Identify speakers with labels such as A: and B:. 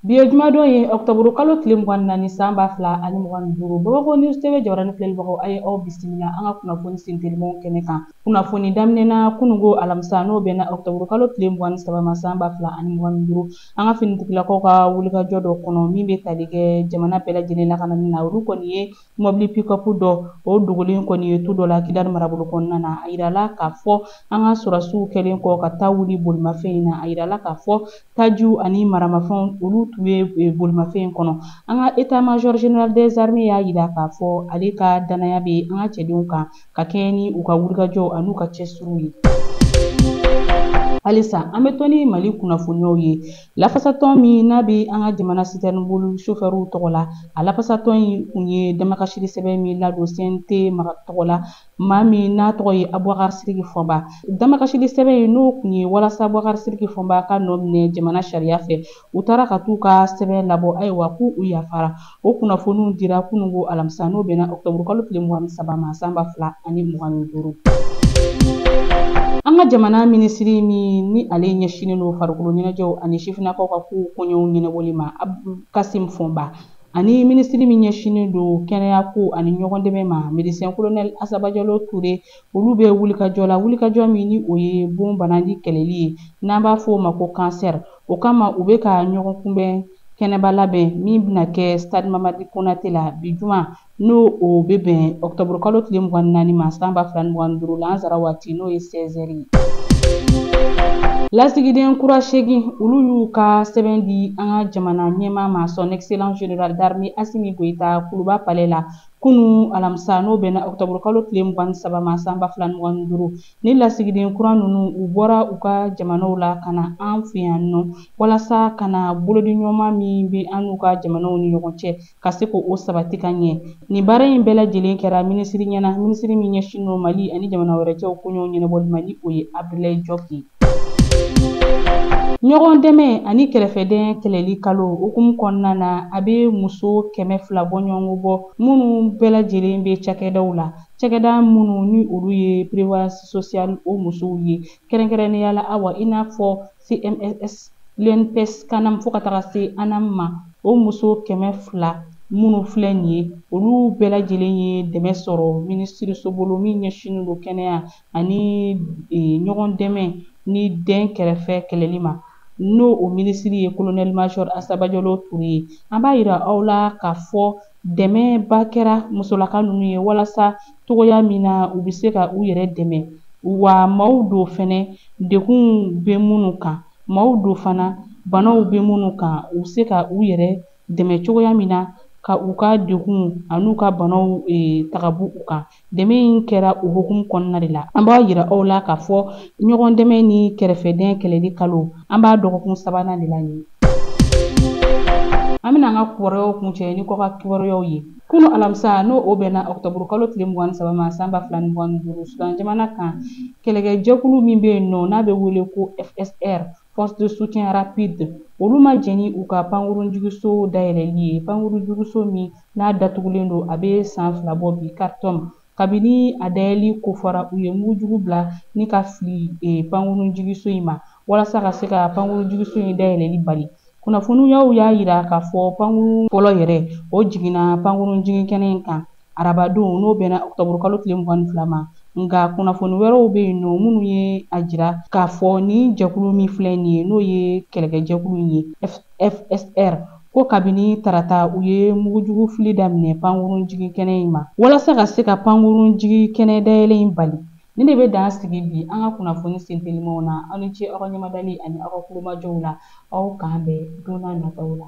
A: Bi ye jumadon ye, ɔkutɔburu kalo tile 24 san 2025. Bamakɔ News TV jabaranin filɛlibagaw, a ye aw bisimila an ka kunnafoni sentelimanw kɛnɛ kan. Kunnafoni daminɛna kunungo alamisa, n'o bɛnna ɔkutɔburu kalo tile 23 ma san 2025. An ka finitigilakaw ka wulikajɔ dɔ kɔnɔ min bɛ tali kɛ jamana bɛɛ lajɛlen lakanani na, olu kɔni ye mɔbili pick-up dɔ o dogolen kɔni ye tu dɔ la Kidali marabolo kɔnɔna na. A yirala k'a fɔ an ka sɔrɔdasiw kɛlen kɔ ka taa wuli bolimafɛn in na, a yirala k'a fɔ tajiw ani maramafɛnw olu tun bɛ bolimafɛn in kɔnɔ. An ka état major général des armées y'a yira k'a fɔ ale ka danaya bɛ an ka cɛdenw kan ka kɛɲɛ ni u ka wulikajɔw an'u ka cɛsiriw ye. Halisa an bɛ to ni Mali kunnafoniyaw ye. Lafasatɔn min n'a bɛ an ka jamana citerne boli chauffeurw tɔgɔ la, a lafasatɔn in kun ye damakasili sɛbɛn min ladon CNT tɔgɔ la, maa min n'a tɔgɔ ye Abubakar Sidiki Fɔnba. Damakasili sɛbɛn in n'o kun ye walasa Abubakar Sidiki Fɔnba ka nɔ minɛ jamana sariya fɛ, u taara ka t'u ka sɛbɛn labɔ, ayiwa k'u u yafara. O kunnafoniw dira kunungo alamisa, n'o bɛnna ɔkutɔburu kalo tile 23 ma san 2025. An ka jamana minisiri min ni ale ɲɛsinnen don farikolo ɲɛnajɛw ani sifinnakaw ka kow koɲɛw ɲɛnabɔli ma, Abdul Kasim Fɔnba, ani minisiri min ɲɛsinnen don kɛnɛya ko ani ɲɔgɔn dɛmɛ ma, médecin colonel Asaba Jalo Ture, olu bɛ wulikajɔ la, wulikajɔ min ni o ye bon bana ni kɛlɛli ye, n'an b'a fɔ o ma ko cancer. O kama u bɛ ka ɲɔgɔn kunbɛn kɛnɛba labɛn min bɛna kɛ stade Mamadi Konate la bi juma, n'o o bɛ bɛn ɔkutɔburu kalo tile 24 ma san 2025 lansara waati, n'o ye 16 heures ye. Lasigiden kura 8 olu y'u ka sɛbɛn di an ka jamana ɲɛmaa ma, son excellence général d'armée Assimi Goïta, Kuluba palais la kunu alamisa, n'o bɛnna ɔkutɔburu kalo tile 23 ma san 2025. Ni lasigiden kura ninnu u bɔra u ka jamanaw la ka na an fɛ yan nɔ walasa ka na bolodiɲɔgɔnma min bɛ an n'u ka jamanaw ni ɲɔgɔn cɛ ka se k'o sabati ka ɲɛ. Nin baara in bɛɛ lajɛlen kɛra minisiri ɲɛna, minisiri min ɲɛsinnen don Mali ani jamana wɛrɛ cɛw koɲɛw ɲɛnabɔli ma, ni o ye Abdoulaye Diop ye. Ɲɔgɔn dɛmɛ ani kɛrɛfɛdɛn kɛlɛli kalo hukumu kɔnɔna na, a bɛ muso 200 bɔɲɔgɔnko bɔ minnu bɛɛ lajɛlen bɛ cakɛdaw la, cakɛda minnu ni olu ye prévoyance sociale o musow ye, kɛrɛnkɛrɛnnenya la awa i n'a fɔ CMSS, l'UNPS, CANAM fo ka taga se ANAM ma. O muso 200 minnu filɛ nin ye, olu bɛɛ lajɛlen ye dɛmɛ sɔrɔ minisiriso bolo min ɲɛsinnen don kɛnɛya ani ɲɔgɔn dɛmɛ ni den kɛrɛfɛ kɛlɛli ma, n'o o minisiri ye colonel major Asaba Jalo Ture ye. An b'a yira aw la k'a fɔ dɛmɛba kɛra musolaka ninnu ye walasa togoya min na u bɛ se ka u yɛrɛ dɛmɛ, wa maaw don fɛnɛ degun bɛ minnu kan, maaw don fana banaw bɛ minnu kan, u bɛ se ka u yɛrɛ dɛmɛ cogoya min na ka u ka degun an'u ka banaw ta ka bɔ u kan. Dɛmɛ in kɛra o hukumu kɔnɔna de la. An b'a yira aw la k'a fɔ ɲɔgɔn dɛmɛ ni kɛrɛfɛdɛn kɛlɛli kalo, an b'a dɔgɔkun sabanan de la nin ye. An bɛna an ka kibaruyaw kuncɛ ni kɔkan kibaruyaw ye. Kunu alamisa, n'o o bɛnna ɔkutɔburu kalo tile 23 ma san 2025, Sudan jamana kan kɛlɛkɛjɛkulu min bɛ yen nɔ n'a bɛ wele ko FSR, force de soutien rapide, olu ma jɛn ni u ka pankurunjigiso dayɛlɛli ye, pankurunjigiso min n'a datugulen don a bɛ san 2 bɔ bi Khartoum. Kabini a dayɛlɛli kofɔra, u ye mugujugu bila ni ka fili pankurunjigiso in ma walasa ka se ka pankurunjigiso in dayɛlɛli bali. Kunnafoniyaw y'a yira k'a fɔ pankurun fɔlɔ yɛrɛ o jiginna pankurunjigin kɛnɛ in kan arabadon, n'o bɛnna ɔkutɔburu kalo tile 22 ma. Nka kunnafoni wɛrɛw bɛ yen nɔ minnu ye a jira k'a fɔ nin jɛkulu min filɛ nin ye, n'o ye kɛlɛkɛjɛkulu in ye FSR, ko kabini tarata u ye mugujugu fili daminɛ pankurunjigin kɛnɛ in ma walasa ka se ka pankurunjigin kɛnɛ dayɛlɛ in bali. Ni de bɛ dan sigi bi an ka kunnafoni sentelimanw na. Aw ni ce aw ka ɲɛmadali ani aw ka kulomajɔw la. Aw k'an bɛn don n'a nataw la.